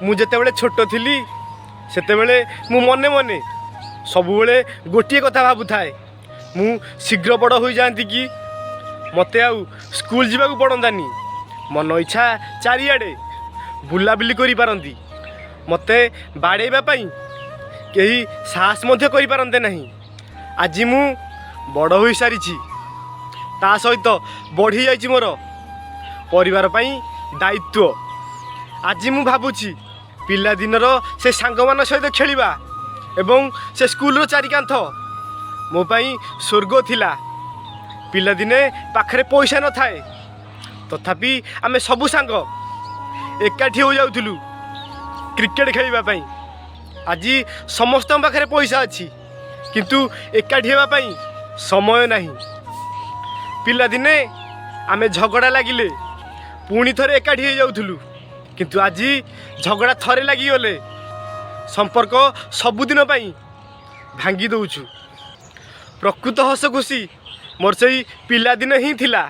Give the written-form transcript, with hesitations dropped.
ମୁଁ ଯେତେବେଳେ ଛୋଟ ଥିଲି, ସେତେବେଳେ ମୁଁ ମନେ ମନେ ସବୁବେଳେ ଗୋଟିଏ କଥା ଭାବୁଥାଏ, ମୁଁ ଶୀଘ୍ର ବଡ଼ ହୋଇଯାଆନ୍ତି କି, ମୋତେ ଆଉ ସ୍କୁଲ ଯିବାକୁ ପଡ଼ନ୍ତାନି, ମନ ଇଚ୍ଛା ଚାରିଆଡ଼େ ବୁଲାବୁଲି କରିପାରନ୍ତି, ମୋତେ ବାଡ଼େଇବା ପାଇଁ କେହି ସାହସ ମଧ୍ୟ କରିପାରନ୍ତେ ନାହିଁ। ଆଜି ମୁଁ ବଡ଼ ହୋଇସାରିଛି, ତା ସହିତ ବଢ଼ିଯାଇଛି ମୋର ପରିବାର ପାଇଁ ଦାୟିତ୍ୱ। ଆଜି ମୁଁ ଭାବୁଛି ପିଲାଦିନର ସେ ସାଙ୍ଗମାନଙ୍କ ସହିତ ଖେଳିବା ଏବଂ ସେ ସ୍କୁଲର ଚାରି କାନ୍ଥ ମୋ ପାଇଁ ସ୍ୱର୍ଗ ଥିଲା। ପିଲାଦିନେ ପାଖରେ ପଇସା ନଥାଏ, ତଥାପି ଆମେ ସବୁ ସାଙ୍ଗ ଏକାଠି ହୋଇଯାଉଥିଲୁ କ୍ରିକେଟ ଖେଳିବା ପାଇଁ। ଆଜି ସମସ୍ତଙ୍କ ପାଖରେ ପଇସା ଅଛି, କିନ୍ତୁ ଏକାଠି ହେବା ପାଇଁ ସମୟ ନାହିଁ। ପିଲାଦିନେ ଆମେ ଝଗଡ଼ା ଲାଗିଲେ ପୁଣି ଥରେ ଏକାଠି ହେଇଯାଉଥିଲୁ, କିନ୍ତୁ ଆଜି ଝଗଡ଼ା ଥରେ ଲାଗିଗଲେ ସମ୍ପର୍କ ସବୁଦିନ ପାଇଁ ଭାଙ୍ଗି ଦେଉଛୁ। ପ୍ରକୃତ ହସ ଖୁସି ମୋର ସେଇ ପିଲାଦିନ ହିଁ ଥିଲା।